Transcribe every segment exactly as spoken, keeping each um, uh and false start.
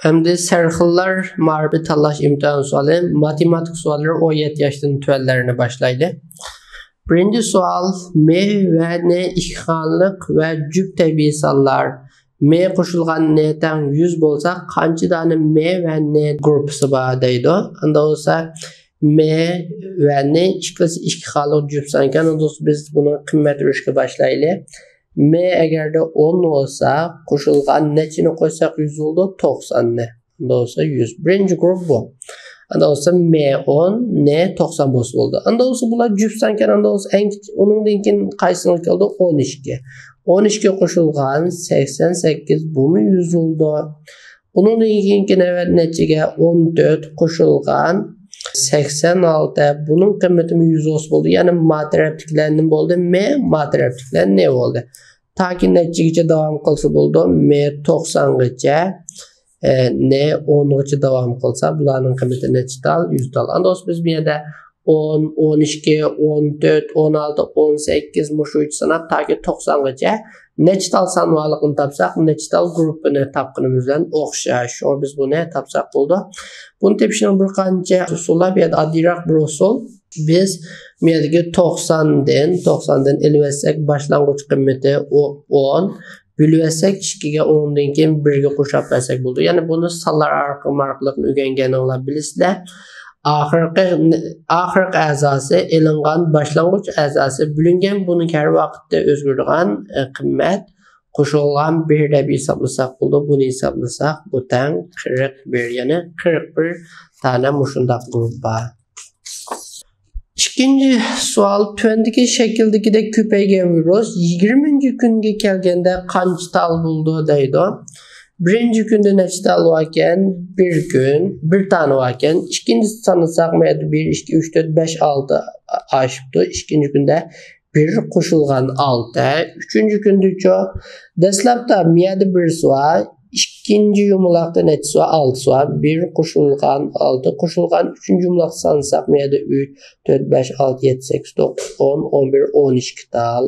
ئەمدى سەرخىللار مائارىپى تاللاش ئىمتىھان سوئالى، ماتېماتىكا سوئاللىرى ئون يەتتە ياشتىن تۆۋەنلەرنى باشلايلى. بىرىنچى سوئال، مې ۋە نې ئىككى خانىلىق ۋە جۈپ تەبىئىي سانلار. مې قوشۇلغان نې تەڭ يۈز بولسا، قانچە دانە مې ۋە نې گۇرۇپپىسى بار دەيدۇ. ئاندا بولسا، مې ۋە نې ئىككىلىسى ئىككى خانىلىق جۈپ سان ئىكەن. ئاندا بولسا، بىز بۇنىڭ قىممەت ئۈرۈشكە باشلايلى. مې ئەگەردە ئون بولسا، قوشۇلغان نەچچىنى قوشساق يۈز بولىدۇ؟ توقساننى. ئاندا بولسا يۈز. بىرىنچى گۇرۇپ بۇ. ئاندا بولسا مې ئون، نې توقسان بولسا بولدى. ئاندا بولسا بۇلار جۈپ سانكەن، ئاندا بولسا ئەڭ كىچىك، ئۇنىڭدىن كېيىن قايسىنىڭ كەلدى؟ ئون ئىككى. ئون ئىككى قوشۇلغان سەكسەن سەككىز، بۇمۇ يۈز بولدى. ئۇنىڭدىن كېيىنكى نۆۋەت نەچچىگە؟ ئون تۆت قوشۇلغان سەكسەن ئالتە. بۇنىڭ قىممىتىمۇ يۈز بولسا بولدى. يەنى ما تەرەپتىكىلەر نېمە بولدى؟ مې، ما تەرەپتىكىلەر نې بولدى. تاكى نەچچىگىچە داۋام قىلسا بولىدۇ؟ مې توقسانغىچە، ئە، نې ئونغىچە داۋام قىلسا، بۇلارنىڭ قىممىتى نەچچە تال؟ يۈز تال. ئاندا بولسا بىز بۇ يەردە ئون، ئون ئىككى، ئون تۆت، ئون ئالتە، ئون سەككىز، مۇشۇ ئۈچ ساناپ تاكى توقسانغىچە نەچچە تال سان بارلىقىنى تاپساق، نەچچە تال گۇرۇپپىنى تاپقىنىمىز بىلەن ئوخشاش. شۇڭا بىز بۇنى تاپساق بولىدۇ. بۇنى تېپىشنىڭ بىر قانچە ئۇسۇلى بار. بۇ يەردە ئاددىيراق بىر ئۇسۇل. بىز بۇ يەردىكى توقساندىن، توقساندىن ئېلىۋەتسەك، باشلانغۇچ قىممىتى ئو-، ئون، بۆلۈۋەتسەك ئىككىگە، ئۇنىڭدىن كېيىن بىرگە قوشاپ بەرسەك بولىدۇ. يەنى بۇنى سانلار ئارقىلىق ئارقىلىق ئۆگەنگەنلەرنىڭ بىلىسىلەر. ئاخىرقى، ئاخىرقى ئەزاسى ئېلىنغان، باشلانغۇچ ئەزاسى بۆلۈنگەن، بۇنى ھەر ۋاقىتتا ئۆزگىرىدىغان، ئە، قىممەت قوشۇلغان بىر دەپ ھېسابلىساق بولىدۇ. بۇنى ھېسابلىساق، بۇ تەڭ قىرىق بىر، يەنى قىرىق بىر دانە مۇشۇنداق گۇرۇپپا. ئىككىنچى سوئال، تۆۋەندىكى شەكىلدىكىدەك كۆپەيگەن ۋىرۇس يىگىرمىنچى كۈنگە كەلگەندە قانچە تال بولىدۇ دەيدۇ. بىرىنچى كۈندە نەچچە تال باركەن؟ بىر كۈن، بىر دانە باركەن. ئىككىنچىسى سانىساق، مەيدە بىر، ئىككى، ئۈچ، تۆت، بەش، ئالتە ئاشىپتۇ. ئىككىنچى كۈندە بىر قوشۇلغان ئالتە. ئۈچىنچى كۈندىچۇ؟ دەسلەپتە مىيەدە بىرسى بار، ئىككىنچى يۇمىلاقتا نەچچىسى بار؟ ئالتىسى بار. بىر قوشۇلغان ئالتە قوشۇلغان ئۈچىنچى يۇمىلاقتا سانىساق، مىيەدە ئۈچ، تۆت، بەش، ئالتە، يەتتە، سەككىز، توققۇز، ئون، ئون بىر، ئون ئىككى تال.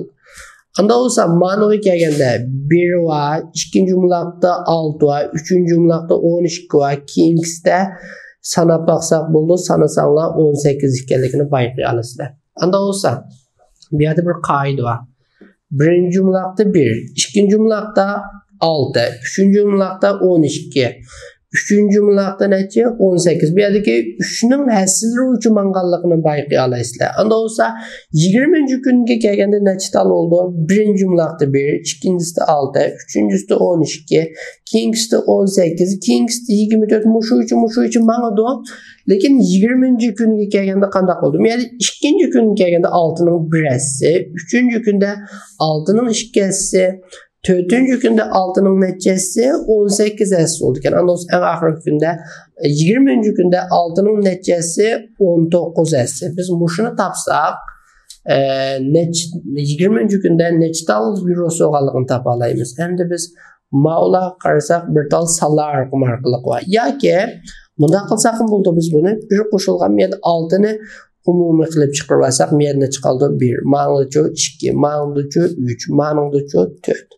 ئاندا بولسا مانىغا كەلگەندە، بىر بار، ئىككىنچى يۇمىلاقتا ئالتە بار، ئۈچىنچى يۇمىلاقتا ئون ئىككى بار. كېيىنكىسىدە ساناپ باقساق بولىدۇ، سانىساڭلار ئون سەككىز ئىكەنلىكىنى بايقىيالىسىلەر. ئاندا بولسا، بۇ يەردە بىر قائىدە بار. بىرىنچى يۇمىلاقتا بىر، ئىككىنچى يۇمىلاقتا ئالتە، ئۈچىنچى يۇمىلاقتا ئون ئىككى، ئۈچىنچى يۇمىلاقتا نەچچە؟ ئون سەككىز. بۇ يەردىكى ئۈچنىڭ ھەسسىلىرى بويىچە ماڭغانلىقىنى بايقىيالايسىلەر. ئاندا بولسا، يىگىرمىنچى كۈنگە كەلگەندە نەچچە تال بولىدۇ؟ بىرىنچى يۇمىلاقتا بىر، ئىككىنچىسىدە ئالتە، ئۈچىنچىسىدە ئون ئىككى، كېيىنكىسىدە ئون سەككىز، كېيىنكىسىدە يىگىرمە تۆت، مۇشۇ بويىچە، مۇشۇ بويىچە ماڭىدۇ. لېكىن يىگىرمىنچى كۈنگە كەلگەندە قانداق بولدى؟ يەنى ئىككىنچى كۈنگە كەلگەندە ئالتىنىڭ بىر ھەسسىسى، ئۈچىنچى كۈندە ئالتىنىڭ ئىككى ھەسسىسى، تۆتىنچى كۈندە ئالتىنىڭ نەچچە ھەسسىسى؟ ئون سەككىز ھەسسە بولىدىكەن. ئاندىن ئەڭ ئاخىرقى كۈندە، يىگىرمىنچى كۈندە ئالتىنىڭ نەچچە ھەسسىسى؟ ئون توققۇز ھەسسە. بىز مۇشۇنى تاپساق، ئە، نەچچە، يىگىرمىنچى كۈندە نەچچە تال ۋىرۇس بولغانلىقىنى تاپالايمىز. ئەمدى بىز ماۋۇلارغا قارىساق، بىر تال سانلار ئارقىمى ئارقىلىق بار. ياكى مۇنداق قىلساقمۇ بولىدۇ، بىز بۇنى بىر قوشۇلغان مىيەدە ئالتىنى ئومۇمىي قىلىپ چىقىرىۋالساق، مىيەدە نەچچە قالىدۇ؟ بىر، مانىڭدىچۇ ئىككى، مانىڭدىچۇ ئۈچ، مانىڭدىچۇ تۆت.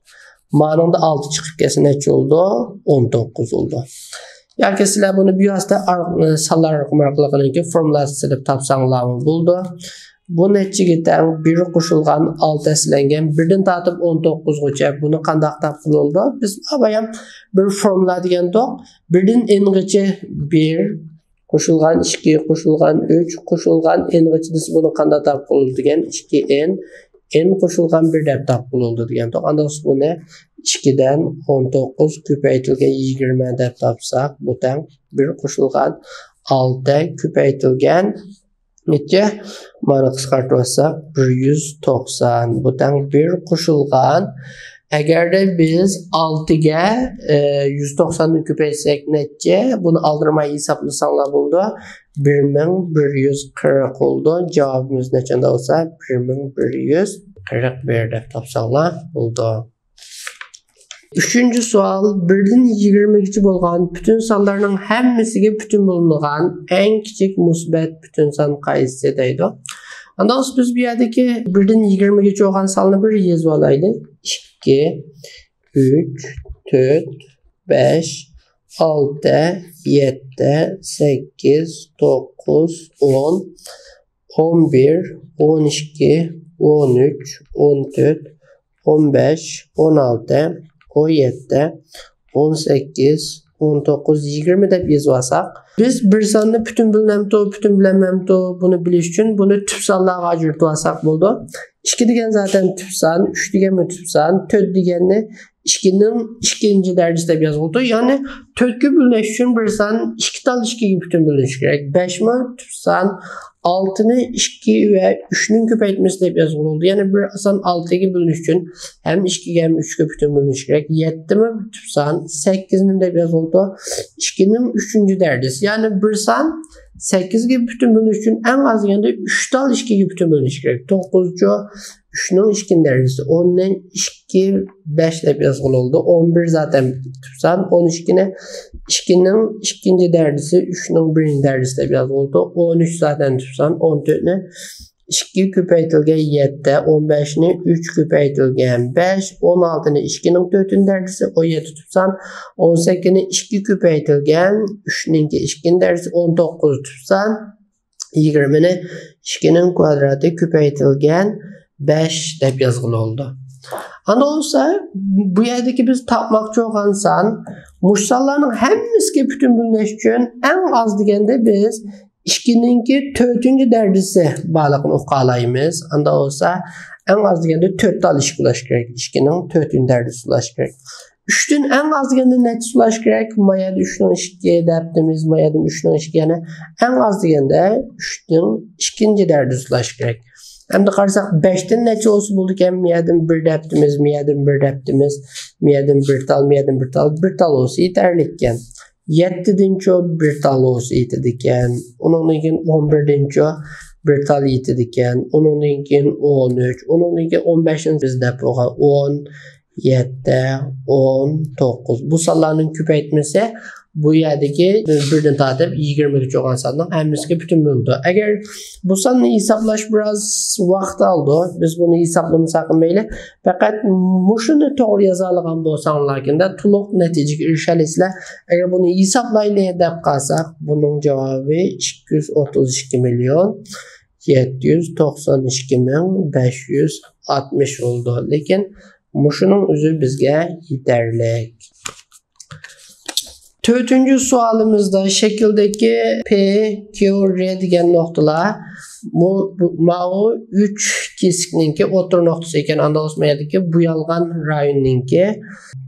مانىڭدا ئالتە چىقىپ كەتسە نەچچە بولىدۇ؟ ئون توققۇز بولىدۇ. ياكى سىلەر بۇنى بىۋاسىتە ئار-، سانلار ئارقىمى ئارقىلىقىنىڭكى فورمۇلاسىنى سېلىپ تاپساڭلارمۇ بولىدۇ. بۇ نەچچىگە تەڭ؟ بىر قوشۇلغان ئالتە ھەسسىلەنگەن بىردىن تارتىپ ئون توققۇزغىچە. بۇنى قانداق تاپقىلى بولىدۇ؟ بىز بايام بىر فورمۇلا دېگەنتۇق. بىردىن ئېنغىچە بىر قوشۇلغان ئىككى قوشۇلغان ئۈچ قوشۇلغان ئېنغىچە دېسە، بۇنى قانداق تاپقىلى بولىدۇ دېگەن، ئىككى ئېن، ئېن قوشۇلغان بىر دەپ تاپقىلى بولىدۇ دېگەنتۇق. ئاندا بىز بۇنى ئىككىدىن ئون توققۇز كۆپەيتىلگەن يىگىرمە دەپ تاپساق، بۇ تەڭ بىر قوشۇلغان ئالتە كۆپەيتىلگەن نەچچە؟ مانا قىسقارتىۋاتساق، بىر يۈز توقسان. بۇ تەڭ بىر قوشۇلغان. ئەگەردە بىز ئالتىگە، ئە، يۈز توقساننى كۆپەيتسەك نەچچە؟ بۇنى ئالدىرىماي ھېسابلىساڭلار بولىدۇ. بىر مىڭ بىر يۈز قىرىق بولىدۇ. جاۋابىمىز نەچچە بولسا، بىر مىڭ بىر يۈز قىرىق بىر دەپ تاپساڭلار بولىدۇ. ئۈچىنچى سوئال، بىردىن يىگىرمىگىچە بولغان پۈتۈن سانلارنىڭ ھەممىسىگە پۈتۈن بولۇنغان ئەڭ كىچىك مۇسبەت پۈتۈن سان قايسىسى دەيدۇ. ئاندىن بىز بۇ يەردىكى بىردىن يىگىرمىگىچە بولغان ساننى بىر يېزىۋالايلى. ئىككى، ئۈچ، تۆت، بەش، ئالتە، يەتتە، سەككىز، توققۇز، ئون، ئون بىر، ئون ئىككى، ئون ئۈچ، ئون تۆت، ئون بەش، ئون ئالتە، ئون يەتتە، ئون سەككىز، ئون توققۇز، يىگىرمە دەپ يېزىۋالساق، بىز بىر ساننى پۈتۈن بىلىنەمتۇ، پۈتۈن بىلەنمەمتۇ، بۇنى بىلىش ئۈچۈن بۇنى تۈپ سانلارغا ئاجرىتىۋالساق بولىدۇ. ئىككى دېگەن زاتەن تۈپ سان، ئۈچ دېگەنمۇ تۈپ سان، تۆت دېگەننى ئىككىنىڭ ئىككىنچى دەرىجىسى دەپ يازغىلىدۇ. يەنى تۆتكە بۆلۈش ئۈچۈن بىر سان ئىككى تال ئىككىگە پۈتۈن بۆلۈنۈشى كېرەك. بەشمۇ تۈپ سان، ئالتىنى ئىككى ۋە ئۈچنىڭ كۆپەيتمىسى دەپ يازغىلى بولىدۇ. يەنى بىر سان ئالتىگە بۆلۈنۈش ئۈچۈن ھەم ئىككىگە ھەم ئۈچكە پۈتۈن بۆلۈنۈشى كېرەك. يەتتىمۇ تۈپ سان، سەككىزنى دەپ يازغىلى بولىدۇ. ئىككىنىڭ ئۈچىنچى دەرىجىسى. يەنى بىر سان سەككىزگە پۈتۈن بۆلۈش ئۈچۈن ئەڭ ئاز دېگەندە ئۈچ تال ئىككىگە پۈتۈن بۆلۈنۈشى كېرەك. توققۇزچۇ ئۈچنىڭ ئىككىنچى دەرىجىسى. ئوننى ئىككى، بەش دەپ يازغىلى بولىدۇ. ئون بىر زاتەن تۈپ سان. ئون ئىككىنى ئىككىنىڭ ئىككىنچى دەرىجىسى، ئۈچنىڭ بىرىنچى دەرىجىسى دەپ يازغىلى بولىدۇ. ئون ئۈچ زاتەن تۈپ سان. ئون تۆتنى ئىككى كۆپەيتىلگەن يەتتە، ئون بەشنى ئۈچ كۆپەيتىلگەن بەش، ئون ئالتىنى ئىككىنىڭ تۆتىنچى دەرىجىسى، ئون يەتتە تۈپ سان، ئون سەككىزنى ئىككى كۆپەيتىلگەن ئۈچنىڭكى ئىككىنچى دەرىجىسى، ئون توققۇز تۈپ سان، يىگىرمىنى ئىككىنىڭ كۋادراتى كۆپەيتىلگەن بەش دەپ يازغىلى بولىدۇ. ئاندىن بولسا، بۇ يەردىكى بىز تاپماقچى بولغان سان، مۇشۇ سانلارنىڭ ھەممىسىگە پۈتۈن بۆلۈش ئۈچۈن ئەڭ ئاز دېگەندە بىز ئىككىنىڭكى تۆتىنچى دەرىجىسى بارلىقىنى ئۇقالايمىز. ئاندا بولسا، ئەڭ ئاز دېگەندە تۆت تال ئىككى بولۇش كېرەك. ئىككىنىڭ تۆتىنچى دەرىجىسى بولۇش كېرەك. ئۈچتىن ئەڭ ئاز دېگەندە نەچچە بولۇش كېرەك؟ ما يەردە ئۈچنىڭ ئىككى دەپتىمىز، ما يەردە ئۈچنىڭ ئىككى، يەنى ئەڭ ئاز دېگەندە ئۈچنىڭ ئىككىنچى دەرىجىسى بولۇش كېرەك. ئەمدى قارىساق، بەشتىن نەچچە بولسا بولىدىكەن؟ ما يەردىن بىر دەپتىمىز، ما يەردىن بىر دەپتىمىز، ما يەردىن بىر تال، ما يەردىن بىر تال، بىر تال بولسا يېتەرلىككەن. يەتتىدىنچۇ بىر تال بولسا يېتىدىكەن. ئۇنىڭدىن كېيىن ئون بىردىنچۇ بىر تال يېتىدىكەن. ئۇنىڭدىن كېيىن ئون ئۈچ، ئۇنىڭدىن كېيىن ئون بەشنى بىز دەپ بولغان ئون، يەتتە، ئون توققۇز. بۇ سانلارنىڭ كۆپەيتمىسى بۇ يەردىكى بىردىن تارتىپ يىگىرمىگىچە بولغان ساننىڭ ھەممىسىگە پۈتۈن بۆلىدۇ. ئەگەر بۇ ساننى ھېسابلاش بىراز ۋاقىت ئالىدۇ، بىز بۇنى ھېسابلىمىساق مەيلى. پەقەت مۇشۇنى توغرا يازالىغان بولساڭلاركىن، تولۇق نەتىجىگە ئېرىشەلەيسىلەر. ئەگەر بۇنى ھېسابلايلى دەپ قالساق، بۇنىڭ جاۋابى ئىككى يۈز ئوتتۇز ئىككى مىليون يەتتە يۈز توقسان ئىككى مىڭ بەش يۈز ئاتمىش بولىدۇ. لېكىن مۇشۇنىڭ ئۆزى بىزگە يېتەرلىك. تۆتىنچى سوئالىمىزدا شەكىلدىكى P، Q، R دېگەن نۇقتىلار، بۇ، بۇ، ماۋۇ ئۈچ كېسىكنىڭكى ئوتتۇرا نۇقتىسى ئىكەن. ئاندا بولسا ما يەردىكى بۇيالغان رايوننىڭكى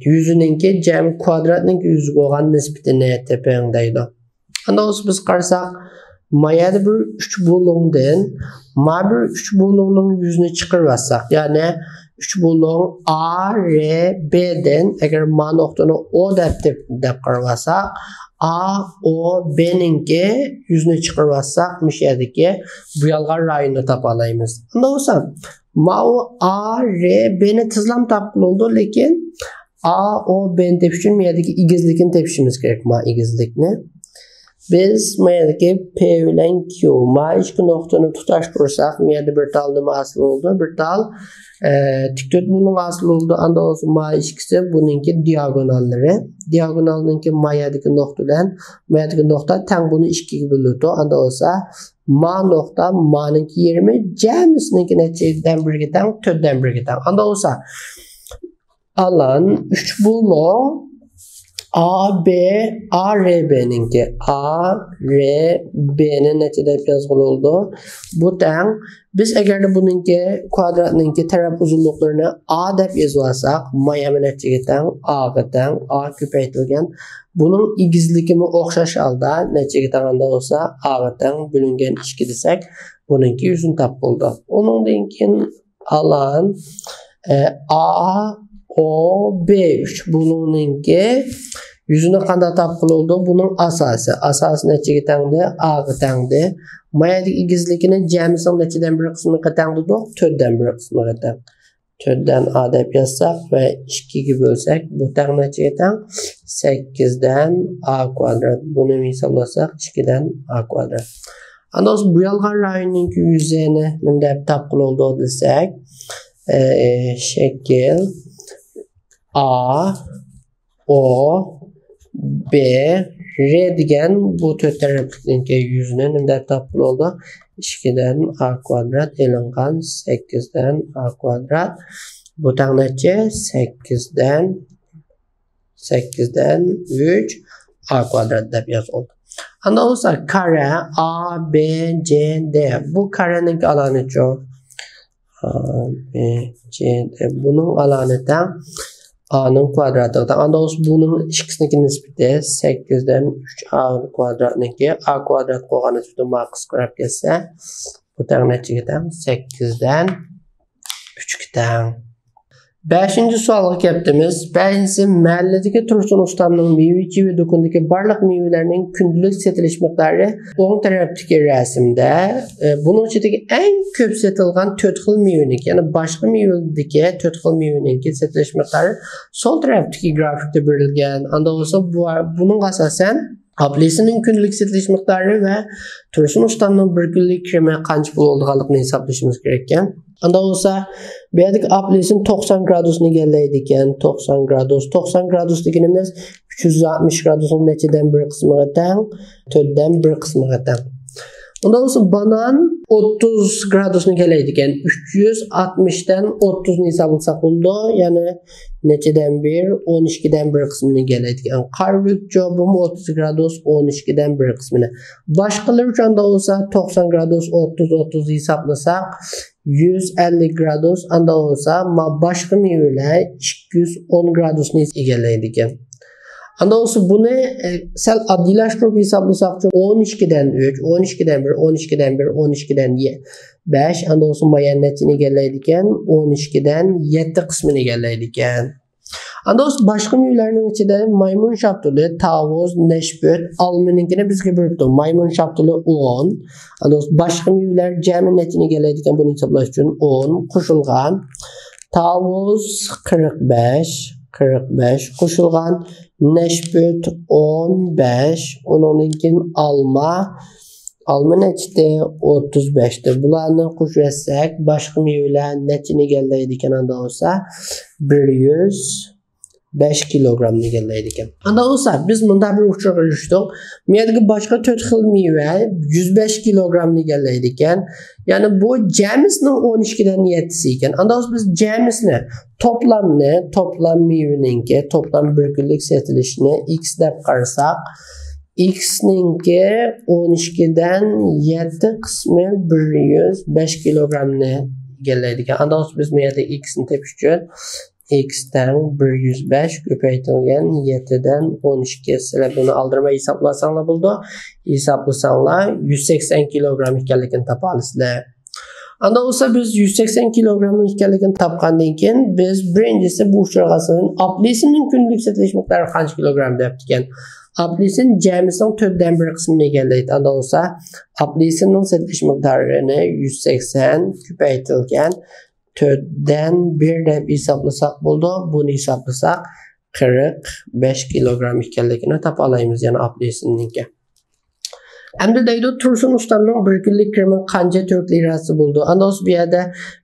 يۈزىنىڭكى جەمئىي كۋادراتنىڭكى يۈزىگە بولغان نىسبىتىنى تېپىڭ دەيدۇ. ئاندا بولسا بىز قارىساق، ما يەردە بىر ئۈچ بۇلۇڭدىن، ما بىر ئۈچ بۇلۇڭنىڭ يۈزىنى چىقىرىۋەتسەك، يەنى ئۈچ بۇلۇڭ A، R، B دىن، ئەگەر ما نۇقتىنى O دەپ، دەپ، دەپ قارىۋالساق، A، O، B نىڭكى يۈزىنى چىقىرىۋالساق، مۇشۇ يەردىكى بۇيالغان رايوننى تاپالايمىز. ئاندا بولسا، ماۋۇ A، R، B نى تېزلام تاپقىلى بولىدۇ، لېكىن A، O، B نى تېپىش ئۈچۈن بۇ يەردىكى ئېگىزلىكنى تېپىشىمىز كېرەك، ما ئېگىزلىكنى. بىز ما يەردىكى P بىلەن Q، ما ئىككى نۇقتىنى تۇتاشتۇرساق، ما يەردە بىر تال نېمە ھاسىل بولىدۇ؟ بىر تال، ئە، تىك تۆت بۇلۇڭ ھاسىل بولىدۇ. ئاندا بولسا ما ئىككىسى بۇنىڭكى دىئاگوناللىرى. دىئاگونالنىڭكى ما يەردىكى نۇقتا بىلەن ما يەردىكى نۇقتا تەڭ، بۇنى ئىككىگە بۆلىدۇ. ئاندا بولسا ما نۇقتا مانىڭكى يېرىمى جەمئىسىنىڭكى نەچچىدىن بىرگە تەڭ؟ تۆتتىن بىرگە تەڭ. ئاندا بولسا ئالان ئۈچ بۇلۇڭ A، B، A، R، B نىڭكى، A، R، B نى نەچچە دەپ يازغىلى بولىدۇ؟ بۇ تەڭ، بىز ئەگەردە بۇنىڭكى كۋادراتنىڭكى تەرەپ ئۇزۇنلۇقلىرىنى A دەپ يېزىۋالساق، ما يەنە نەچچىگە تەڭ؟ A غا تەڭ، A كۆپەيتىلگەن. بۇنىڭ ئېگىزلىكىمۇ ئوخشاش ھالدا نەچچىگە تەڭ؟ ئاندا بولسا A غا تەڭ بۆلۈنگەن ئىككى دېسەك، بۇنىڭكى يۈزىنى تاپقىلى بولىدۇ. ئۇنىڭدىن كېيىن ئالان، ئە، A، O، B ئۈچ بۇلۇڭنىڭكى يۈزىنى قانداق تاپقىلى بولىدۇ؟ بۇنىڭ ئاساسى. ئاساسى نەچچىگە تەڭدى؟ A غا تەڭدى. ما يەردىكى ئېگىزلىكىنى جەمئىسىنىڭ نەچچىدىن بىر قىسمىغا تەڭ دېدۇق؟ تۆتتىن بىر قىسمىغا تەڭ. تۆتتىن A دەپ يازساق ۋە ئىككىگە بۆلسەك، بۇ تەڭ نەچچىگە تەڭ؟ سەككىزدىن A كۋادرات. بۇنى ھېسابلىساق، ئىككىدىن A كۋادرات. ئاندا بولسا بۇيالغان رايوننىڭكى يۈزىنى نېمە دەپ تاپقىلى بولىدۇ دېسەك، ئە، شەكىل A، O، ب، ر دېگەن بۇ تۆت تەرەپلىكنىڭكى يۈزىنى نېمە دەپ تاپقىلى بولىدۇ؟ ئىككىدىن ئا كۋادرات ئېلىنغان سەككىزدىن ئا كۋادرات. بۇ تەڭ نەچچە؟ سەككىزدىن، سەككىزدىن ئۈچ ئا كۋادرات دەپ يازغىلى. ئاندا بولسا كارە ئا بى جې دې. بۇ كارەنىڭكى ئالامىتىچۇ؟ ئا بى جې دې. بۇنىڭ ئالامىتى ئانىڭ كۋادراتىغا تەڭ. ئاندا بولسا بۇنىڭ ئىككىسىنىڭكى نىسبىتى سەككىزدىن ئۈچ ئا كۋادراتنىڭكى ئا كۋادرات قويغان نىسبىتى ما قىسقىراپ كەتسە، بۇ تەڭ نەچچىگە تەڭ؟ سەككىزدىن ئۈچكە تەڭ. بەشىنچى سوئالغا كەپتىمىز. بەشىنچىسى، مەھەللىدىكى تۇرسۇن ئۇستامنىڭ مېۋە-چېۋە دۇكىنىدىكى بارلىق مېۋىلەرنىڭ كۈندىلىك سېتىلىش مىقدارى. ئوڭ تەرەپتىكى رەسىمدە، ئە، بۇنىڭ ئىچىدىكى ئەڭ كۆپ سېتىلغان تۆت خىل مېۋىنىڭكى، يەنى باشقا مېۋىدىكى تۆت خىل مېۋىنىڭكى سېتىلىش مىقدارى سول تەرەپتىكى گرافىكتا بېرىلگەن. ئاندا بولسا بۇ، بۇنىڭغا ئاساسەن، ئاپېلسىننىڭ كۈندىلىك سېتىلىش مىقدارى ۋە تۇرسۇن ئۇستامنىڭ بىر كۈنلۈك كىرىمى قانچە پۇل بولىدىغانلىقىنى ھېسابلىشىمىز كېرەككەن. ئاندا بولسا، بۇ يەردىكى ئاپېلسىن توقسان گرادۇسنى ئىگىلەيدىكەن. توقسان گرادۇس. توقسان گرادۇس دېگىنىمىز ئۈچ يۈز ئاتمىش گرادۇسنىڭ نەچچىدىن بىر قىسمىغا تەڭ؟ تۆتتىن بىر قىسمىغا تەڭ. ئاندا بولسا بانان ئوتتۇز گرادۇسنى ئىگىلەيدىكەن. ئۈچ يۈز ئاتمىشتىن ئوتتۇزنى ھېسابلىساق بولىدۇ. يەنى نەچچىدىن بىر؟ ئون ئىككىدىن بىر قىسمىنى ئىگىلەيدىكەن. قارىۋىلىكچۇ، بۇمۇ ئوتتۇز گرادۇس، ئون ئىككىدىن بىر قىسمىنى. باشقىلىرىچۇ ئاندا بولسا توقسان گرادۇس، ئوتتۇز، ئوتتۇز ھېسابلىساق، يۈز ئەللىك گرادۇس، ئاندا بولسا ما-، باشقا مېۋىلەر ئىككى يۈز ئون گرادۇسنى ئىگىلەيدىكەن. ئاندا بولسا بۇنى، ئە، سەل ئاددىيلاشتۇرۇپ ھېسابلىساقچۇ، ئون ئىككىدىن ئۈچ، ئون ئىككىدىن بىر، ئون ئىككىدىن بىر، ئون ئىككىدىن بەش، ئاندا بولسا ما يەنە نەچچىنى ئىگىلەيدىكەن؟ ئون ئىككىدىن يەتتە قىسمىنى ئىگىلەيدىكەن. ئاندا بولسا باشقا مېۋىلەرنىڭ ئىچىدە مايمۇن شاپتۇلى، تاۋۇز، نەشپۈت، ئالمىنىڭكىنى بىزگە بېرىپتۇ. مايمۇن شاپتۇلى ئون. ئاندا بولسا باشقا مېۋىلەر جەمئىي نەچچىنى ئىگىلەيدىكەن، بۇنى ھېسابلاش ئۈچۈن ئون قوشۇلغان تاۋۇز قىرىق بەش، قىرىق بەش قوشۇلغان نەشپۈت ئون بەش، ئۇنىڭدىن كېيىن ئالما، ئالما نەچچىدە؟ ئوتتۇز بەشتە. بۇلارنى قوشۇۋەتسەك، باشقا مېۋىلەر نەچچىنى ئىگىلەيدىكەن؟ ئاندا بولسا بىر يۈز بەش كىلوگرامنى ئىگىلەيدىكەن. ئاندا بولسا بىز مۇنداق بىر ئۇچۇرغا ئېرىشتۇق. بۇ يەردىكى باشقا تۆت خىل مېۋە يۈز بەش كىلوگرامنى ئىگىلەيدىكەن. يەنى بۇ جەمئىسىنىڭ ئون ئىككىدىن يەتتىسى ئىكەن. ئاندا بولسا بىز جەمئىسىنى، توپلامنى، توپلام مېۋىنىڭكى توپلام بىر كۈنلۈك سېتىلىشىنى ئىكس دەپ قارىساق، ئىكسنىڭكى ئون ئىككىدىن يەتتە قىسمى بىر يۈز بەش كىلوگرامنى ئىگىلەيدىكەن. ئاندا بولسا بىز بۇ يەردە ئىكسنى تېپىش ئۈچۈن ئىكس تەڭ بىر يۈز بەش كۆپەيتىلگەن يەتتىدىن ئون ئىككى. سىلەر بۇنى ئالدىرىماي ھېسابلىساڭلار بولىدۇ. ھېسابلىساڭلار يۈز سەكسەن كىلوگرام ئىكەنلىكىنى تاپالىسىلەر. ئاندا بولسا بىز يۈز سەكسەن كىلوگرامنىڭ ئىكەنلىكىنى تاپقاندىن كېيىن، بىز بىرىنچىسى بۇ ئۇچۇرغا ئاساسەن ئاپېلسىننىڭ كۈندىلىك سېتىلىش مىقدارى قانچە كىلوگرام دەپتىكەن. ئاپېلسىن جەمئىسىنىڭ تۆتتىن بىر قىسمىنى ئىگىلەيدۇ. ئاندا بولسا ئاپېلسىننىڭ سېتىلىش مىقدارىنى يۈز سەكسەن كۆپەيتىلگەن تۆتتىن بىر دەپ ھېسابلىساق بولىدۇ. بۇنى ھېسابلىساق، قىرىق بەش كىلوگرام ئىكەنلىكىنى تاپالايمىز، يەنى ئاپېلسىننىڭكى. ئەمدى دەيدۇ، تۇرسۇن ئۇستامنىڭ بىر كۈنلۈك كىرىمى قانچە تۈرك لىراسى بولىدۇ؟ ئاندا بولسا بۇ يەردە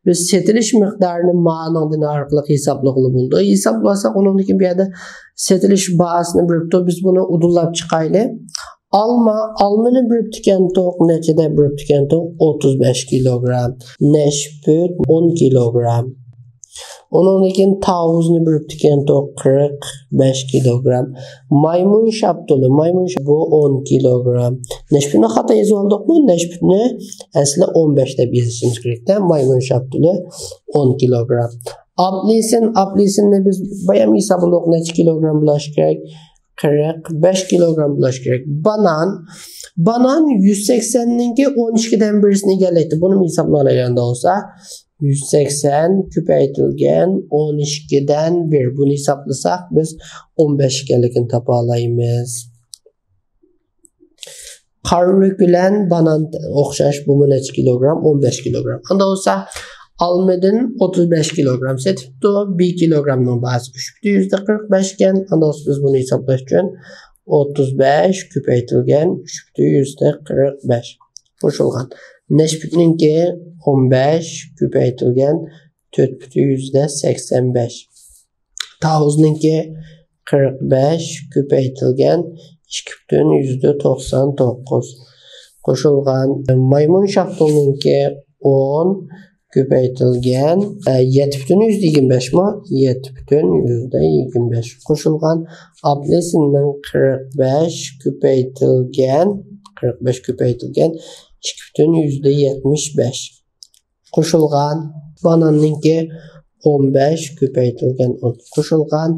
بىز سېتىلىش مىقدارىنى مانىڭدىن ئارقىلىق ھېسابلىغىلى بولىدۇ. ھېسابلىساق، ئۇنىڭدىن كېيىن بۇ يەردە سېتىلىش باھاسىنى بېرىپتۇ. بىز بۇنى ئۇدۇللاپ چىقايلى. ئالما، ئالمىنى بېرىپتىكەنتۇق، نەچچىدە بېرىپتىكەنتۇق؟ ئوتتۇز بەش كىلوگرام. نەشپۈت ئون كىلوگرام. ئۇنىڭدىن كېيىن تاۋۇزنى بېرىپتىكەنتۇق، قىرىق بەش كىلوگرام. مايمۇن شاپتۇلى، مايمۇن شاپ-، بۇ ئون كىلوگرام. نەشپۈتنى خاتا يېزىۋالدۇقمۇ؟ نەشپۈتنى ئەسلى ئون بەش دەپ يېزىشىمىز كېرەكتە. مايمۇن شاپتۇلى ئون كىلوگرام. ئاپېلسىن، ئاپېلسىننى بىز بايام ھېسابلىدۇق، نەچچە كىلوگرام بولۇشى كېرەك؟ قىرىق بەش كىلوگرام بولۇشى كېرەك. بانان، بانان يۈز سەكسەننىڭكى ئون ئىككىدىن بىرسىنى ئىگىلەيدۇ. بۇنىمۇ ھېسابلاۋالايلى ئاندا بولسا. يۈز سەكسەن كۆپەيتىلگەن ئون ئىككىدىن بىر. بۇنى ھېسابلىساق، بىز ئون بەش ئىكەنلىكىنى تاپالايمىز. قارىۋىلىك بىلەن بانان ئوخشاش، بۇمۇ نەچچە كىلوگرام؟ ئون بەش كىلوگرام. ئاندا بولسا ئالمىدىن ئوتتۇز بەش كىلوگرام سېتىپتۇ. بى كىلوگرامنىڭ باھاسى ئۈچ پۈتۈن يۈزدە قىرىق بەش ئىكەن. ئاندا بولسا بىز بۇنى ھېسابلاش ئۈچۈن ئوتتۇز بەش كۆپەيتىلگەن ئۈچ پۈتۈن يۈزدە قىرىق بەش قوشۇلغان نەشپۈتنىڭكى ئون بەش كۆپەيتىلگەن تۆت پۈتۈن يۈزدە سەكسەن بەش. تاۋۇزنىڭكى قىرىق بەش كۆپەيتىلگەن ئىككى پۈتۈن يۈزدە توقسان توققۇز قوشۇلغان مايمۇن شاپتۇلنىڭكى ئون كۆپەيتىلگەن، ئە، يەتتە پۈتۈن يۈزدە يىگىرمە بەشمۇ؟ يەتتە پۈتۈن يۈزدە يىگىرمە بەش قوشۇلغان ئاپېلسىننىڭ قىرىق بەش كۆپەيتىلگەن، قىرىق بەش كۆپەيتىلگەن ئىككى پۈتۈن يۈزدە يەتمىش بەش قوشۇلغان باناننىڭكى ئون بەش كۆپەيتىلگەن ئون قوشۇلغان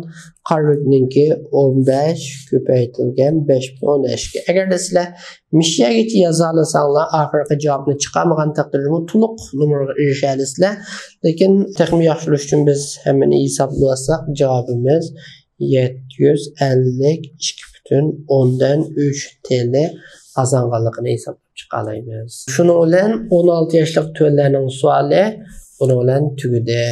قارىۋىكنىڭكى ئون بەش كۆپەيتىلگەن بەش پۈتۈن ئوندىن ئىككى. ئەگەردە سىلەر مىششەگىچە يازالىساڭلار، ئاخىرقى جاۋابنى چىقارمىغان تەقدىردىمۇ تولۇق نومۇرغا ئېرىشەلەيسىلەر. لېكىن تېخىمۇ ياخشى بولۇش ئۈچۈن بىز ھەممىنى ھېسابلىۋالساق، جاۋابىمىز يەتتە يۈز ئەللىك ئىككى پۈتۈن ئوندىن ئۈچ تىيىن قازانغانلىقىنى ھېسابلاپ چىقالايمىز. شۇنىڭ بىلەن ئون ئالتە ياشلىق تۆلەرنىڭ سوئالى بۇنىڭ بىلەن تۈگىدى.